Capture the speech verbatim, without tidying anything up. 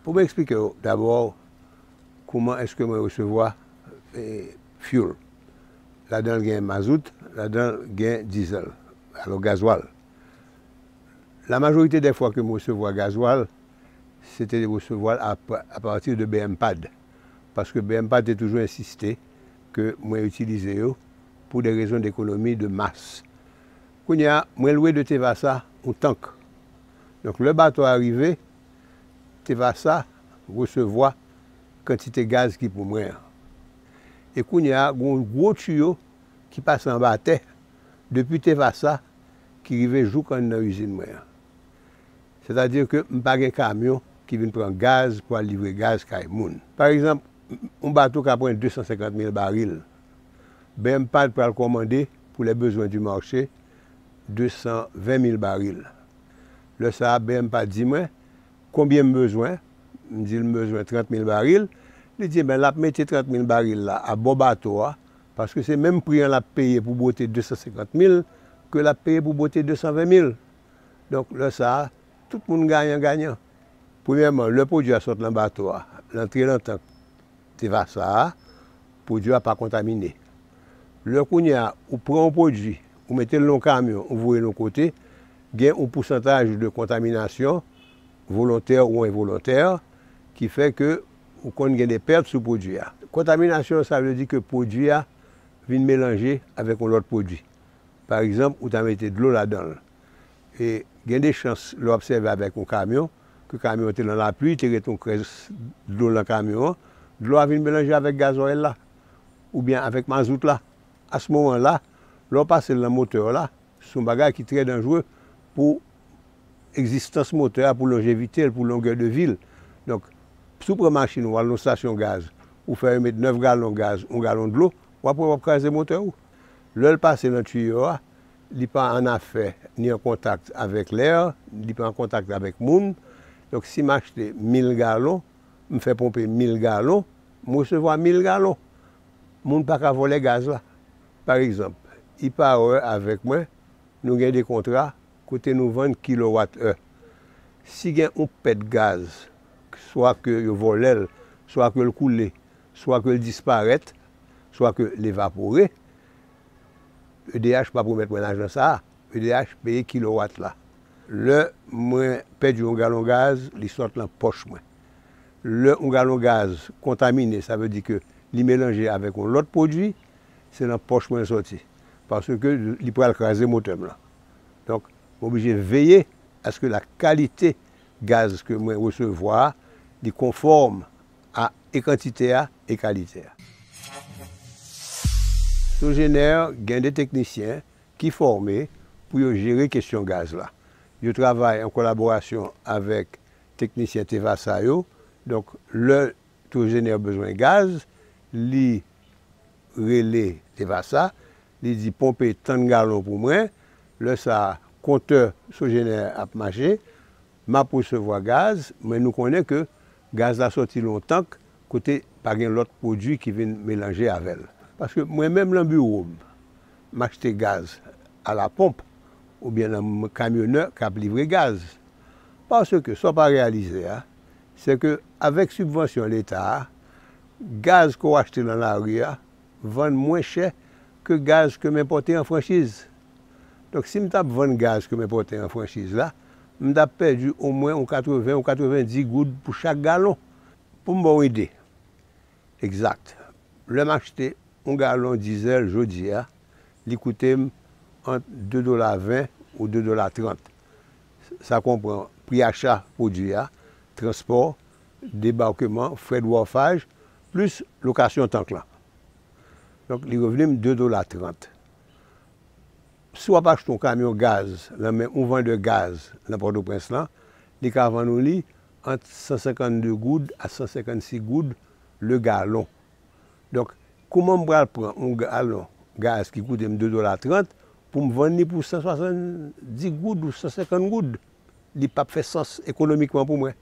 Pou mwen eksplike w dabò kouman èske mwen resevwa, eh, fuel. Ladan l gen mazout, ladan l gen dizèl, alò gazwal. La majorite dè fwa ke mwen resevwa gazwal, se te resevwa l a, a pati de B M Pad. Paske B M Pad te toujou ensiste ke mwen itilize yo pou de rezon dekonomi de mas. Kounye a, mwen lwe de Tevasa yon tank. Donk, lè bato a rive, Tevasa resevwa kantite gaz ki pou mwen an. E kounye a, gen yon gwo tiyo ki pase anba tè, depi Tevasa, ki rive jouk anndan izin mwen an. Sètadi ke m pa gen kamyon ki vin pran gaz pou al livre gaz kay moun. Pa egzanp, yon bato ka pran de san senkant mil baril. B M Pad pral kòmande pou les besoins du marché de san ven mil baril. Lè sa a, B M Pad di mwen konbyen m bezwen. M di l m bezwen trant mil baril. Li di, ben, l ap mete trant mil baril la abò bato a, paske se menm pri an l ap peye pou bwote de san senkant mil ke l ap peye pou bwote de san ven mil. Donk, lè sa a, tout moun ganyan ganyan. Premyèman, lè pwodui a sot nan bato a, l antre nan tank Tevasa a, pwodui a pa kontamine. Lè kounye a, ou pran yon pwodui, ou mete l nan yon kamyon, ou voye l yon kote, gen yon pousantaj de kontaminasyon, volontè ou envolontè, ki fè ke ou konn gen de pèt sou pwodui a. Kontaminasyon, sa vle di ke pwodui a vin melanje avèk yon lòt pwodui. Pa egzanp, ou ta mete dlo ladan l. E gen de chans, lè w ap sèvi avèk yon kamyon, ke kamyon an te nan lapli, te ret yon krès dlo nan kamyon an, dlo a vin melanje avèk gazwayèl la, oubyen avèk mazout la. A se moman la, lè w pase l nan motè w la, se yon bagay ki trè danjere pou egzistans motè a, pou lonjevite l, pou longè de vi l. Donk, si w pran machin ou al nan stasyon gaz, ou fè yo met nèf galon gaz, yon galon dlo, w ap wè w ap kraze motè ou. Lè l pase nan tiyo a, li pa an afè ni an kontak avèk lè, li pa an kontak avèk moun. Donk, si m achte mil galon, m fè ponpe mil galon, m resevwa mil galon. Moun pa ka vòlè gaz la. Pa egzanp, E-Power avèk mwen, nou gen de kontra kote nou vann kilowat è. Si gen yon pèt gaz, swa ke yo vòlè l, swa ke l koule, swa ke l disparèt, swa ke l evapore, E D H p ap remèt mwen lajan sa a. E D H peye kilowat la. Lè mwen pèdi yon galon gaz, li sot nan pòch mwen. Lè yon galon gaz kontamine, sa vle di ke li melanje avèk yon lòt pwodui, se nan pòch mwen l soti. Paske li pral kraze motè m lan. Donk, mwen oblije veye aske la kalite gaz ke mwen resevwa a, li konfòm a e kantite a e kalite a. Sogener gen de teknisyen ki fòme pou yo jere kesyon gaz la. Yo travay an kolaborasyon avèk teknisyen Tevasa yo. Donk, lè Sogener bezwen gaz, li rele Tevasa, li di ponpe tann galon pou mwen. Lè sa a, kontè Sogener ap mache, m ap resevwa gaz, men nou konnen ke gaz la soti nan yon tank kote pa gen lòt pwodui ki vin melanje avè l. Paske mwen menm nan biwo m, m achte gaz a la pomp oubyen nan kamyonè k ap livre gaz. Paske sa w pa reyalize a, se ke avèk sibvansyon Leta a, gaz ke w achte nan lari a vann mwen chè ke gaz ke m enpòte an franchiz. Donk, si m t ap vann gaz ke m enpòte an franchiz la, m t ap pèdi omwen yon katreven ou katrevendis goud pou chak galon. Pou m ba w ide egzak, lè m achte yon galon dizèl jodi a, li koute m ant de dola ven ou de dola trant. Sa konpran pri acha pwodui a, transpò, debakman, frè dwafaj, plis lokasyon tank lan. Donk, li revni m de dola trant. Si w ap achte yon kamyon gaz nan men yon vandè gaz nan Pòtoprens lan, li ka vann ou li ant san senkannde goud a san senkannsis goud le galon. Donk, kouman m pral pran yon galon gaz ki koute m de dola trant pou m vann li pou san swasanndis goud ou san senkant goud? Li p ap fè sans ekonomikman pou mwen.